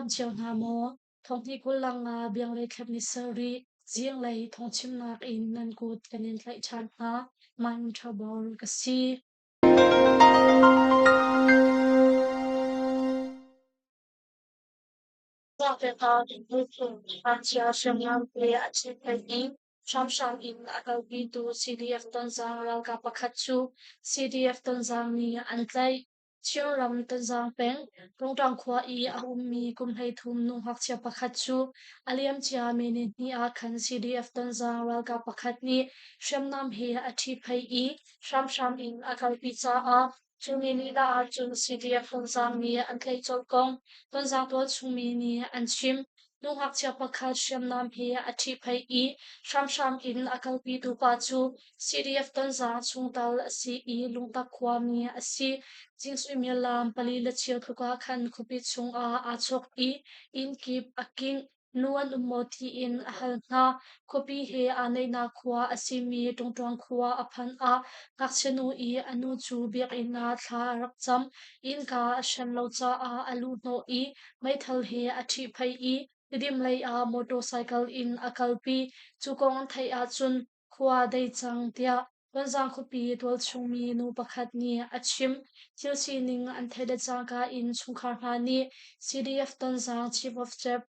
dam cio hna maw? Thonghnih 20 langa bianglei thlep ni sarih zinglei thawngchimnak in nan kut kan in tlaih ṭhan hna. Mine Trouble ka si. Ngakchia hriamnam he a ṭhitpheih i hramhram in a kalpitu CDF Tonzang ralkap pakhat cu CDF Tonzang nih an tlaih. Chinram Tonzang peng, Rungṭang khua i a ummi kum 13 nu ngakchia pakhat cu a liamcia May nihnih ah khan CDF Tonzang ralkap pakhat nih hriamnam he a ṭhihpheih i hramhram in a kalpi caah Cu ni lila ahcun CDF Tonzang nih an tlaih colh kong Tonzang tualchung mi nih an chim. Nu ngakchia pakhat hriamnam he a ṭhihpheih i hramhram in a kalpitu pa cu CDF Tonzang chungtel a si i Lungtak khuami a si. Zing suimilam pali le cheu tluk ah khan khuapi chungah aa chawk i inn kip a kingh. Nu an um maw tiin a hal hna. Khuapi he aa naihnak khua a simi Tungṭuang khua a phanh ah ngakchia nu i a nu cu biakinn ah thla a rak cam. Innka a hren lo caah a luhhnawh i meithal he a ṭhihphaih i Tidim lei ah motorcycle in a kalpi. Cu kong an theih ahcun khua a dei cang tiah Tonzang khuapi tualchungmi nu pakhat nih a chim. Thil sining an theih le cangka in chungkhar hna nih CDF Tonzang Chief of Staff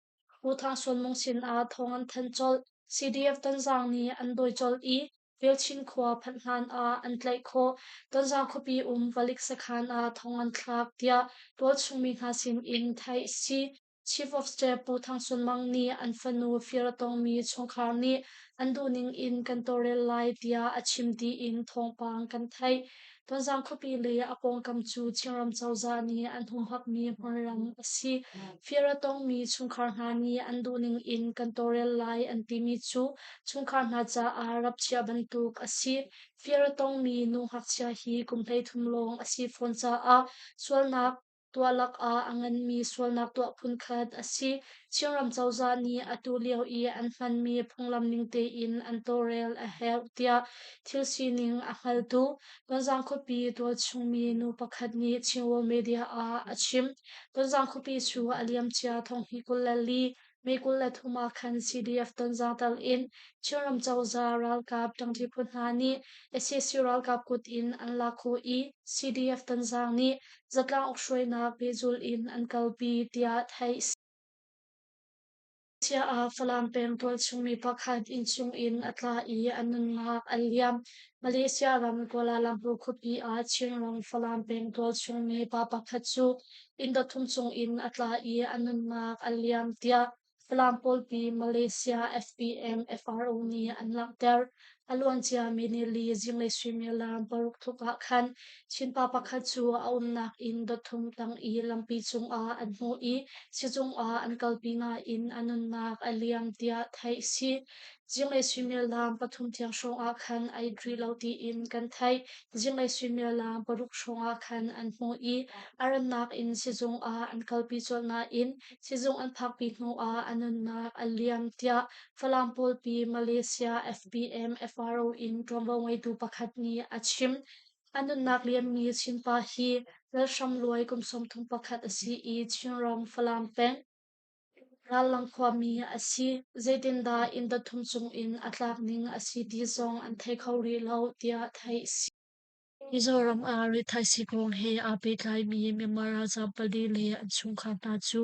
Pu Thang Suan Mung sinah thawng an thanh colh. CDF Tonzang nih an dawi colh i Velchin khua phanh hlan ah an tlaih khawh. Tonzang khuapi um palik sakhan ah thong an thlak tiah tualchungmi hna sin in theih a si. Chief of Staff Pu Thang Sun Mang nih an fanu fir a tongmi chungkhar nih an duhning in kan tawlrel lai tiah a chim tiin thawngpang kan theih. Tonzang khuapi le a pawngkam cu Chinram cozah nih an humhakmi hmunram a si. Fir a tongmi chungkhar hna nih an duhning in kan tawlrel lai an timi cu chungkhar hna caah rapchiah bantuk a si. Fir a tongmi nu ngakchia hi kum 33 lawng a si fawn caah sualnak tuah lakah a nganmi sualnak tuah phunkhat a si. Chinram cozah nih atu lio i an hmanmi phunglam ning tein an tawlrel a herh tiah thil sining a hngaltu Tonzang khuapi tualchungmi nu pakhat nih Chinworld Media ah a chim. Tonzang khuapi cu a liamcia thonghnih 24 May 23 ah khan CDF Tonzang tal in Chinram cozah ralkap ṭangṭi phu hna nih sac ralkap kut in an lak khawh i CDF Tonzang nih zatlang ukhruainak pehzul in an kalpi tiah theih a si. Ah Falam peng tualchung mi pakhat innchung in a tla i a nunnak a liam. Malaysia ram Kuala Lumpur khuapi ah Chinram Falam peng tualchung mi pa pakhat cu inn dot thum cung in a tla i a nunnak a liam tiah Falam pawlpi Malaysia FPM FRO nih an langhter. A luancia mi nili zinglei suimilam paruk tluk ah khan Chinpa pakhat cu a umnak inn dot thum tang i lampi cungah an hmuh i sizung ah an kalpi nain a nunnak a liam tiah theih a si. Zinglei suimilam pathum tiang hrawng ah khan a it rih lo tiin kan theih. Zinglei suimilam paruk hrawng ah khan an hmuh i a rannak in sizung ah an kalpi colh nain sizung an phakpi hnu ah a nunnak a liam tiah Falam pawlpi Malaysia FBM FRO in ṭuanvo ngeitu pakhat nih a chim. A nunnak liammi Chinpa hi Lalhram Luai kum 31 a si i Chinram Falam peng Rallang khuami a si. Zeitindah inn dot thum cungin a tlak ning a si ti zong an thei kho rih lo tiah theih a si. Mizoram ah rithaisii kong he aa pehtlaimi Myanmar ralzaam pali le an chungkhar hna cu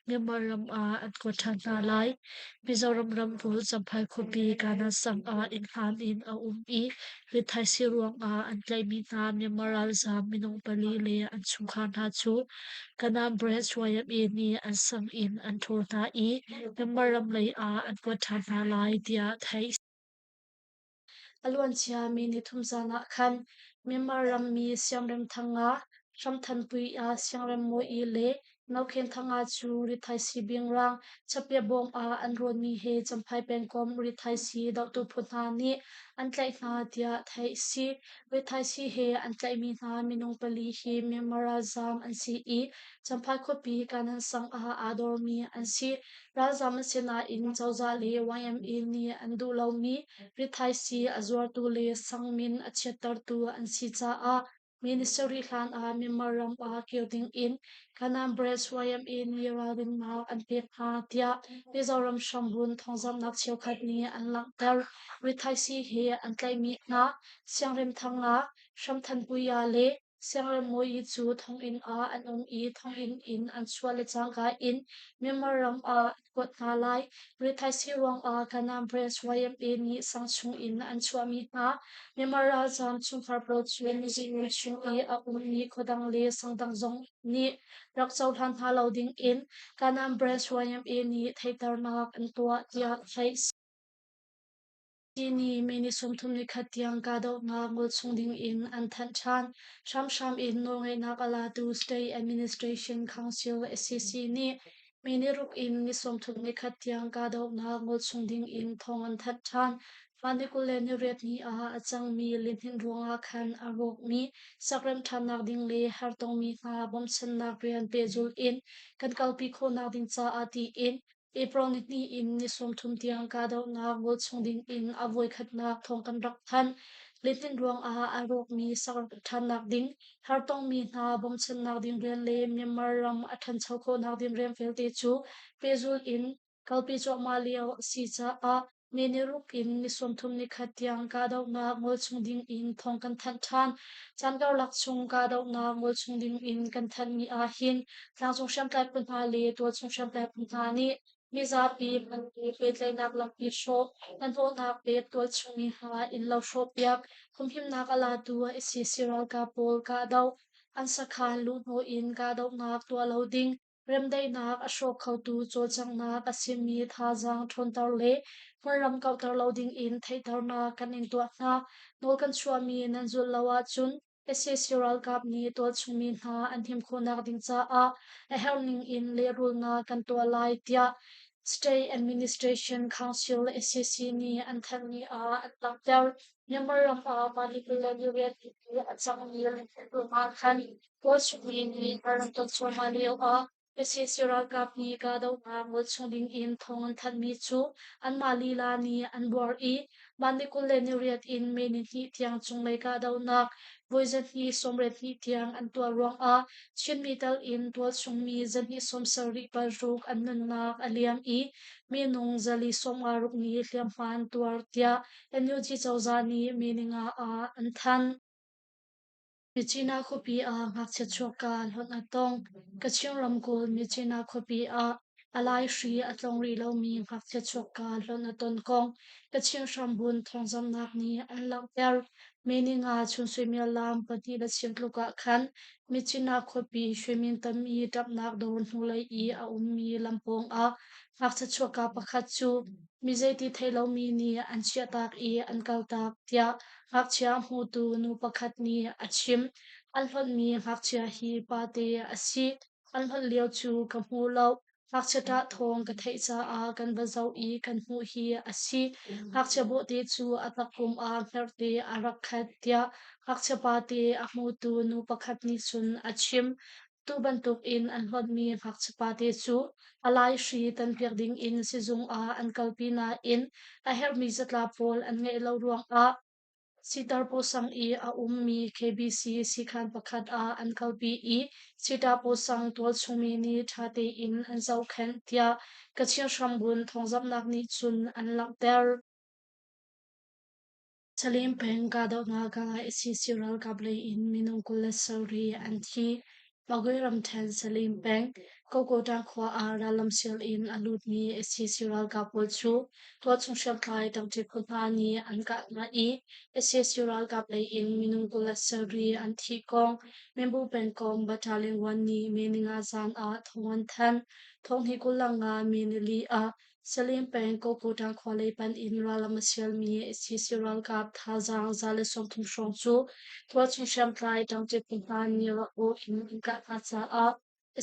Myanmar ram ah an kuat ṭhan hna lai. Mizoram ramkulh Champhai khuapi Kanan sang ah inn hlan in a um i rithaisii ruangah an tlaihmi hna Myanmar ralzaam minung pali le an chungkhar hna cu Kanan Branch YMA nih an sang in an ṭhawl hna i Myanmar ram lei ah an kuat ṭhan hna lai tiah theih a si. A luancia mi nithum zan ah khan Myanmar rammi Siangrem Thanga, Hramthanpui ah Siangrem Mawi le Nokhen Thanga cu rithaisii bingrang chapia bawm ah an rawnmi he Champhai pengkomh rithaisii dohtu phu hna nih an tlaih hna tiah theih a si. Rithaisii he an tlaihmi hna minung pali hi Myanmar ralzaam an si i Champhai khuapi Kanan sang ah aa dormi an si. Ralzaam an si nain cozah le YMA nih an duh lomi rithaisii a zuartu le sangmin a chiattertu an si caah. Ministry hlan ah Myanmar ram ah kir ding in Kanan Branch YMA nih ralrinnak an pek hna tiah Mizoram hrambunh thawngzamhnak cheukhat nih an langhter. Rithaisii he an tlaihmi hna Siangremthanga, Hramthanpuia le Siangremmawi cu thonginn ah an um i thonginn in an chuah le cangka in Myanmar ram ah an kuat hna lai. Rithaisii ruangah Kanan Branch YMA nih sang chungin an chuahmi hna Myanmar ralzaam chungkhar pawl cu Mizoram chung i a ummi khuadang le sang dang zong nih rak cohlan hna lo dingin Kanan Branch YMA nih theihternak an tuah tiah theih a si. Tini May ni 31 tiang kahdohnak ngol chung dingin an thanh ṭhan. Hramhram in nawlngeihnak a latu State Administration Council SCC nih May ni ruk in ni 31 tiang kahdohnak ngol chung dingin thawng an thanh ṭhan. Mah ni 28 ni ah a cangmi lihninh ruangah khan a rawkmi sakrem ṭhannak ding le hartongmi hna bawmchannak rian pehzulh in kan kalpi khawhnak ding caah tiin April nihnih in ni 30 tiang kahdohnak ngol chung dingin a voikhatnak thawng kan rak thanh. Lihninh ruangah a rawkmi sarak ṭhannak ding, hartongmi hna bawmchannak ding rian le Myanmar ram a ṭhancho khawhnak ding rian vialte cu pehzulh in kalpi cuahmah lio a si caah May ni ruk in ni 31 tiang kahdohnak ngol chung dingin thawng kan thanh ṭhan. Caan karlak chung kahdohnak ngol chung dingin kan thanhmi ahhin tlangcung hriamtlai phu hna le tualchung hriamtlai phu hna nih mizapi hmanmi pehtlaihnak lampi hrawh, hnahnawhnak pek, tualchung mi hna innlo hrawhpiak, humhimnak a latu sac ralkap pawl kahdoh, an sakhan luhhnawh in kahdohnak tuah lo ding, Remdaihnak a hrawk khotu cawlcanghnak a simi thazaang ṭhawnter le hmunram kauhter lo dingin theihternak kan in tuah hna. Nawl kan chuahmi nan zulh lo ahcun sac ralkap nih tualchungmi hna an him khawhnak ding caah a herhning in lehrulnak kan tuah lai tiah State Administration Council sac nih an thanhmi ah an langhter. Myanmar ram ah Manipur le Nuriat i a cangmi lungthin ah khan Kawlchungmi nih an rak ton cuahmah lioah sac ralkap nih kahdohnak ngol chung dingin thawng an thanhmi cu anmah lila nih an buar i mah ni 28 in May ni hnih tiang cunglei kahdohnak voi zahnih sawmriat hnih tiang an tuah ruangah Chinmi tal in tualchungmi zahnih sawmsarih paruk an nunnak a liam i minung zali 56 nih hliamhma an tuar tiah NUG cozah nih May ninga ah an thanh. Myitkyina khuapi ah ngakchia chuakka hlonh a tong. Kachin ramkulh Myitkyina khuapi ah a laihri a tlong rih lomi ngakchia chuakka hlonh a ton kong Kachin hrambunh thawngzamhnak nih an langhter. May ninga chun suimilam pahnih le chim tluk ah khan Myitkyina khuapi Shwemin tami ṭapnak dawr hnulei i a ummi lam pawngah ngakchia chuakka pakhat cu mi zeiti thei lomi nih an chiahtak i an kaltak tiah ngakchia hmutu nu pakhat nih a chim. An hlonhmi ngakchia hi pate a si. An hlonh lio cu ka hmu lo. Ngakchia ṭah thawng ka theih caah kan va zoh i kan hmuh hi a si. Ngakchia bawhte cu a takpum ah hngerhte a rak khat tiah ngakchia pate a hmutu nu pakhat nih cun a chim. Tu bantukin an hlonhmi ngakchia pate cu a laihri tanpiak dingin sizung ah an kalpi nain a herhmi zatlap pawl an ngeih lo ruangah Sitar pawsang i a ummi KBC siikhan pakhat ah an kalpi i Sita pawsang tualchungmi nih ṭha tein an zohkhenh tiah Kachin hrambunh thawngzamhnak nih cun an langhter. Salim peng kahdohnak ah sac ralkap lei in minung 27 an thi. Magwe ramṭhen Salim peng Kokotang khua ah rallam sial in a lutmi sac ralkap pawl cu tualchung hriamtlai ṭangṭi phu hna nih an kah hna i sac ralkap lei in minung 27 an thih kong Minbu pengkomh Battalion 1 nih May ninga zan ah thawng an thanh. Thonghnih 25 May nili ah Salim peng Kokotang khua lei panh in rallam a sialmi sac ralkap thazaang 130 hrawng cu tualchung hriamtlai ṭangṭi phu hna nih rak-aw in an kah hna caah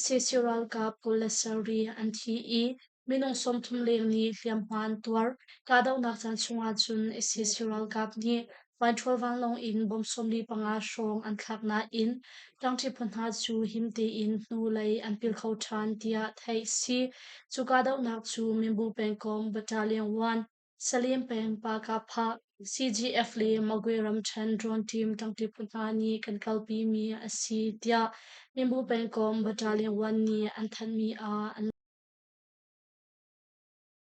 sac ralkap 27 an thi i minung 30 leng nih hliamhma an tuar. Kahdohnak caan chungah cun sac ralkap nih Paithrawl vanlawng in bomb 45 hrawng an thlak nain ṭangṭi phu hna cu him tein hnulei an pil kho ṭhan tiah theih a si. Cu kahdohnak cu Minbu pengkomh Battalion 1 Salim peng Pakapha, CGF le Magwe ramṭhen drone team ṭangṭi phu hna nih kan kalpimi a si tiah Minbu pengkomh Battalion 1 nih an thanhmi ah an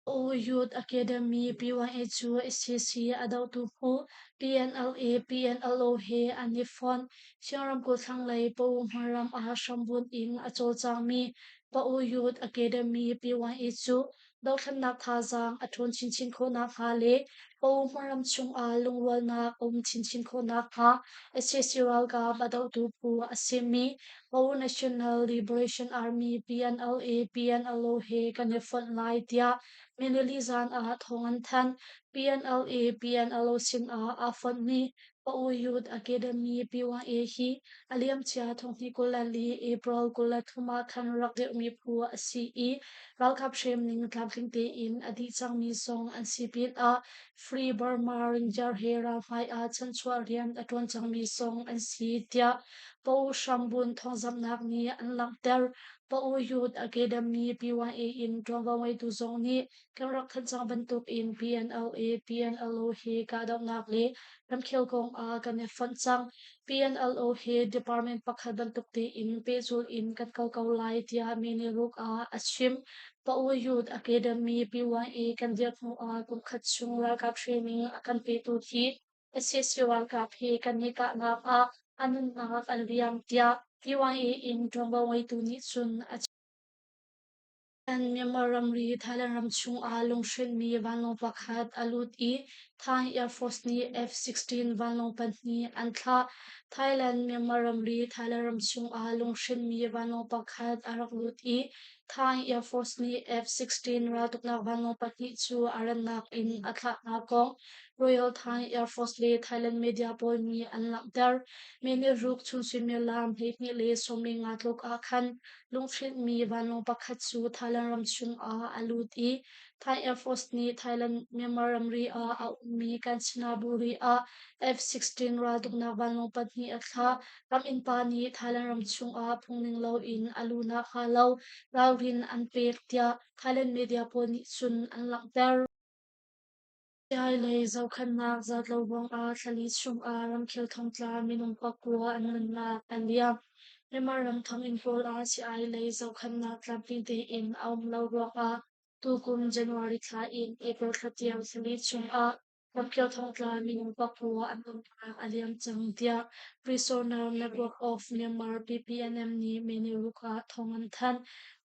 O Youth Academy PYA cu SCC a dohtu phu PNLA PNLO he an i fonh. Chin ramkulh thlanglei Pau hmunram ah hrambunh in a cawlcangmi Pau Youth Academy PYA cu dothlennak thazaang a ṭhawn chinchin khawh nakhnga le Pau hmunram chungah lungrualnak a um chinchin khawh nakhnga SCC ralkap a dohtu phu a simi Pau National Liberation Army PNLA PNLO he kan i fonh lai tiah Minili zan ah thawng an thanh. PNLA PNLO sinah aa fonhmi Pau Youth Academy PYA hi a liamcia thonghnih 24 April 23 ah khan rak dirhmi phu a si i ralkap hremning tlamtling tein a dih cangmi zong an si pinah Free Burma Ranger he ralhmai ah chanchuah rian a ṭuan cangmi zong an si tiah Pau Hrambun thawngzamhnak nih an langhter. Pau Youth Academy PYA in ṭuanvo ngeitu zong nih kan rak thanh cang bantukin PNLA, PNLO hi kahdohnak le ramkhel kong ah kan i fonh cang. PNLO hi department pakhat bantuk tein pehzul in kan kal ko lai tiah Miniruk ah a chim. Pau Youth Academy PYA kan dirh hnu ah kumkhat chung ralkap training a kan petu hi SAC ralkap hi kan i kahnak ah a nunnak an liam tiah PYA in ṭuanvo ngeitu nih cun a chim. Myanmar ramri Thailand ram chungah lunghrinhmi vanlawng pakhat a lut i Thai Air Force nih F-16 vanlawng pahnih an thlah. Thailand-Myanmar ramri Thailand ram chungah lunghrinhmi vanlawng pakhat a rak lut i Thai Air Force nih F-16 raltuknak vanlawng pahnih cu a rannak in a thlah hna kong Royal Thai Air Force le Thailand media pawl nih an langhter. Miniruk chung suimilam 12:15 tluk ah khan Lunghrinhmi vanlawng pakhat cu Thailand ram chungah a lut i Thai Air Force nih Thailand-Myanmar ramri ah a ummi Kanchanaburi ah F-16 raltuknak vanlawng pahnih a thlah. Ram innpa nih Thailand ram chungah phungning loin a luh nakhnga lo ralrin an pek tiah Thailand media pawl nih cun an langhter. Siailei zohkhenhnak zat lo ruangah thlali chungah ramkhel thongtla minung 9 an nunnak a liam. Myanmar ram thonginn pawl ah siailei zohkhenhnak tlamtling tein a um lo ruangah tukum January thla in April thla tiang thlali chungah ramkhel thongtla minung 9 an nunnak a liam cang tiah Prisoner Network of Myanmar PPNM nih Miniruk ah thawng an thanh.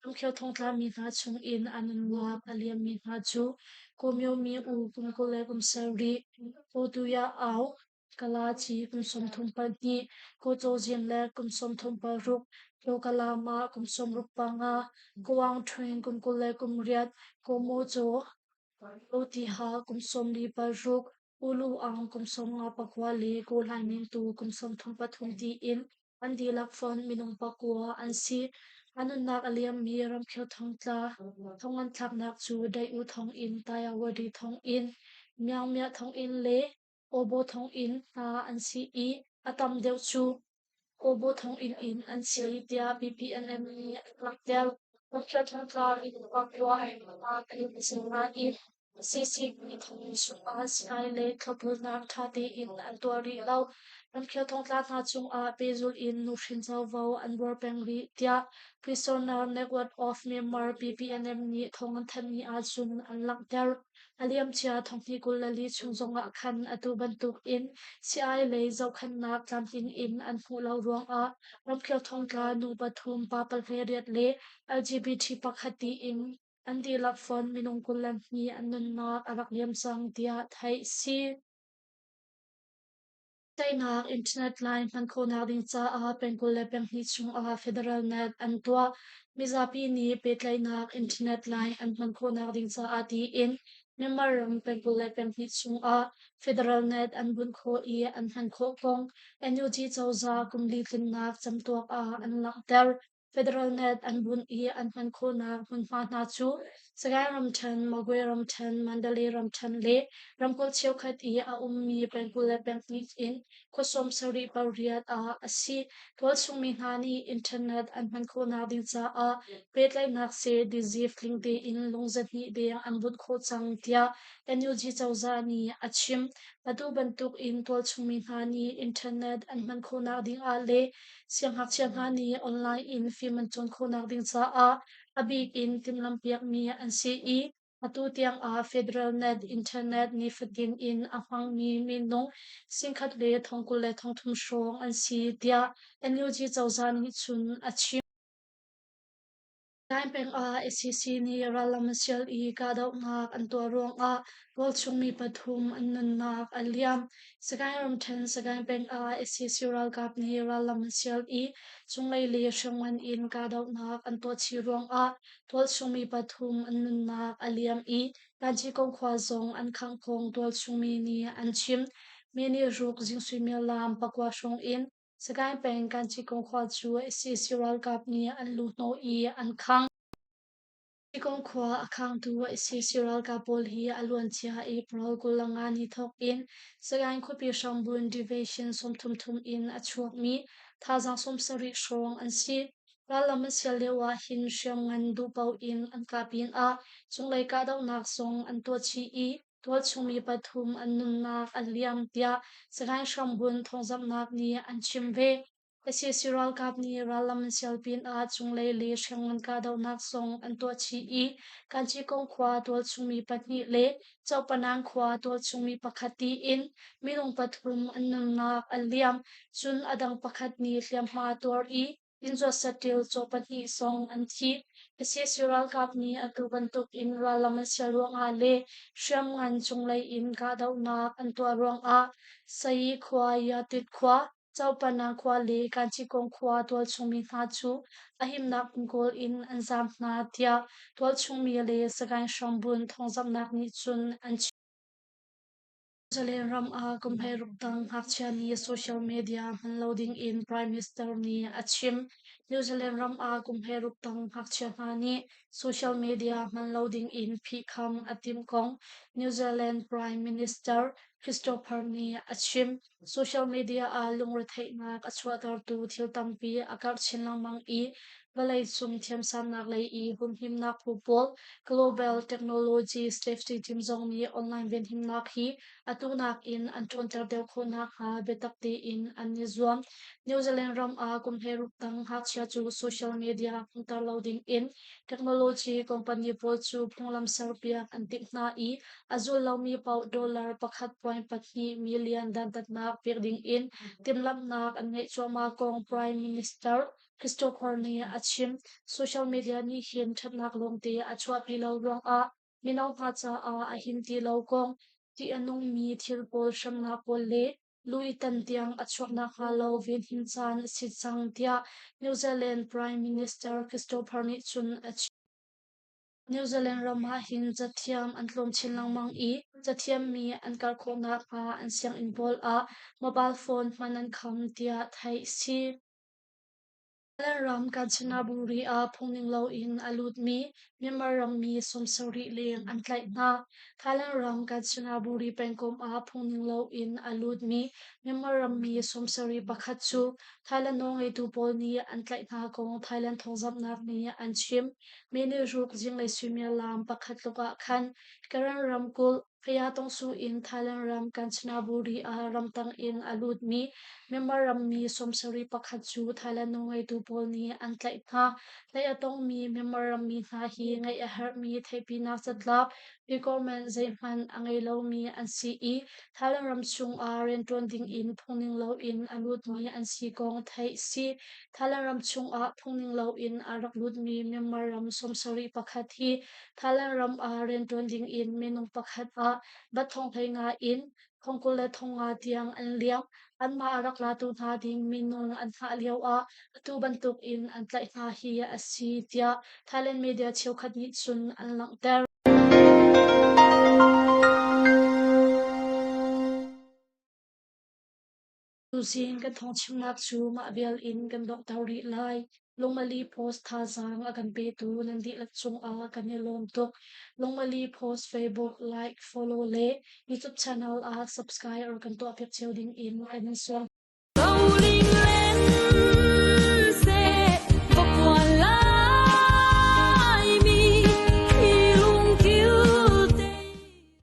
Ramkhel thongtla mi hna chungin a nunnak a liammi hna cu Kawmyomi u kum 27, Kawtuya Au, Kalaci kum 32, Kawcawzin le kum 36, Tawkalama kum 65, Kawang Ṭhwin kum 28, Kawmawcaw, Kawtiha kum 46, Ulu Aung kum 59 le Kawhlaiming tu kum 33 tiin an dihlak fonh minung 9 an si. A nunnak a liammi ramkhel thongtla thong an thlaknak cu Daih-U thonginn, Tayawadi thonginn, Myaungmya thonginn le Obo thonginn hna an si i a tam deuh cu Obo thonginn in an si tiah BPNM nih an langhter. Ramkhel thongtla minung 9 an nunnak a liam cang nain CCP thonginn chungah sii le thlopbulnak ṭha tein an tuah rih lo. Ramkhel thongtla hna cungah pehzulh in nuhrin covo an buar peng rih, tiah Prisoner Network of Myanmar PPNM nih thawng an thanhmi ahcun an langhter. A liamcia thonghnih 24 chung zongah khan atu bantukin sii lei zohkhenhnak tlamtling in an hmuh lo ruangah ramkhel thongtla nu pathum, pa 18 le LGBT pakhat tiin An dihlak fonh minung 22 an nunnak a rak liam cang tiah theih si. Teinak internet line hman khawhnak ding caah pengkulh le penghnih chungah federal net an tuah. Mizapi nih pehtlaihnak internet line an hman khawhnak ding caah tiin Myanmar ram pengkulh le penghnih chungah federal net an bunh khawh i an hman khawh kong NUG cozah kumli tlinnak camtuak ah an langhter. Federal net an bunh i an hman khawhnak hmunhma hna cu Sagaing ramṭhen, Magwe ramṭhen, Mandalay ramṭhen le ramkulh cheukhat i a ummi pengkulh le penghnih in khua 78 ah a si. Tualchung mi hna nih internet an hman khawhnak ding caah pehtlaihnak seh dizif tling tein lung 200 deng an bunh khawh cang tiah NUG cozah nih a chim. Atu bantuk in tualchung mi hna nih internet an hman khawhnak ding ah le siangngakchia hna nih online in fim an cawn khawhnak ding caah a bik in timhlamhpiakmi an si i atu tiang ah Federal Net Internet nifatin in a hmangmi minung 1,000 le 23,000 hrawng an si tiah NUG cozah nih cun a chim. Sagaing peng ah sac nih rallam an sial i kahdohnak an tuah ruangah tualchung mi pathum an nunnak a liam. Sagaing ramṭhen Sagaing peng ah sac ralkap nih rallam an sial i cunglei le hriamngan in kahdohnak an tuah chih ruangah tualchung mi pathum an nunnak a liam i Kancikong khua zong an khangh kong tualchung mi nih an chim. Mi nih ruk zing suimilam pakua hrawng in Sagaing peng Kancikong khua cu sac ralkap nih an luhhnawh i an khangh. Kancikong khua a khangtu sac ralkap pawl hi a luancia April 25 ni thawk in Sagaing khuapi hrangbun Division 33 in a chuakmi thazaang 70 hrawng an si. Rallam an sial lio ah hin hriamngan duhpaoh in an kah pinah cunglei kahdohnak zong an tuah chih i Tualchung mi pathum an nunnak an liam tiah Sagaing hrambunh thawngzamhnak nih an chim ve. Sac ralkap nih rallam an sial pinah cunglei le hriamngan kahdohnak zong an tuah chih i Kancikong khua tualchung mi pahnih le Cohpanang khua tualchung mi pakhat tiin minung pathum an nunnak an liam. Cun a dang pakhat nih hliamhma a tuar i Innzuat saṭil caw pahnih zong an thi. Sac ralkap nih atu bantuk in rallam an sial ruangah le hriamngan cunglei in kahdohnak an tuah ruangah Sayi khua, Yatit khua, Copana khua le Kancikong khua tualchung mi hna cu a himnak hmun kawl in an zaam hna tiah tualchung mi le Sagaing hrambunh thawngzamhnak nih cun an chim. Zalen ram ah kum 16 tang ngakchia nih social media hman lo ding in Prime Minister nih a chim. New Zealand ram ah kum 16 tang ngakchia hna nih social media hman lo ding in phihkham a timh kong New Zealand Prime Minister Christopher nih a chim. Social media ah lungretheihnak a chuahtertu thil tampi a karh chin lengmang i vawleicung thiamsannak lei i humhimnak phu pawl Global Technology Safety Team zong nih online venhimnak hi atu nakin an ṭhawnter deuh khawh nakhnga biatak tein an i zuam. New Zealand ram ah kum 16 tang ngakchia cu social media hmangter lo dingin technology company pawl cu phunglam serpiak an timh hna i a zul lomi paoh dollar 1.2 million dantatnak pek dingin timhlamhnak an ngeih cuahmah kong Prime Minister Christopher nih a chim. Social media nih hin ṭhatnak lawngte a chuahpi lo ruangah mino hna caah a him ti lo kong, ṭih a nungmi thil pawl hremnak pawl le lu i tan tiang a chuak nakhnga lo venhim caan a si cang tiah New Zealand Prime Minister Christopher nih cun a chim. New Zealand ram ah hin cathiam an tlawm chin lengmang i cathiammi an karh khawh nakhnga an sianginn pawl ah mobile phone hman an kham tiah theih a si. Thailand ram Kanchanaburi ah phungning loin a lutmi Myanmar rammi 70 leng an tlaih hna. Thailand ram Kanchanaburi pengkomh ah phungning loin a lutmi Myanmar rammi 71 cu Thailand nawlngeitu pawl nih an tlaih hna kong Thailand thawngzamhnak nih an chim. Miniruk zinglei suimilam pakhat tluk ah khan Karen ramkulh Phayatongsu in Thailand ram Kanchanaburi ah ramtang in a lutmi Myanmar rammi 71 cu Thailand nawlngeitu pawl nih an tlaih hna. Tlaih a tongmi Myanmar rammi hna hi ngeih a herhmi theihpinak catlap document zeihmanh a ngei lomi an si i Thailand ram chungah rianṭuan dingin phungning loin a lutmi an si kong theih a si. Thailand ram chungah phungning loin a rak lutmi Myanmar ram 71 hi Thailand ram ah rianṭuan dingin minung pakhat ah bat thong 15 in thong 25 tiang an liam. Anmah a rak latu hna ding minung an hngah lioah atu bantukin an tlaih hna hi a si tiah Thailand media cheukhat nih cun an langhter. Tuzing kan thawngchimnak cu mah vial in kan donghter rih lai. Lungmali Post thazaang a kan petu nan dihlak cungah kan i lawm tuk. Lungmali Post Facebook like, follow le YouTube channel ah subscribe or kan tuahpiak cio ding in kan in sawm.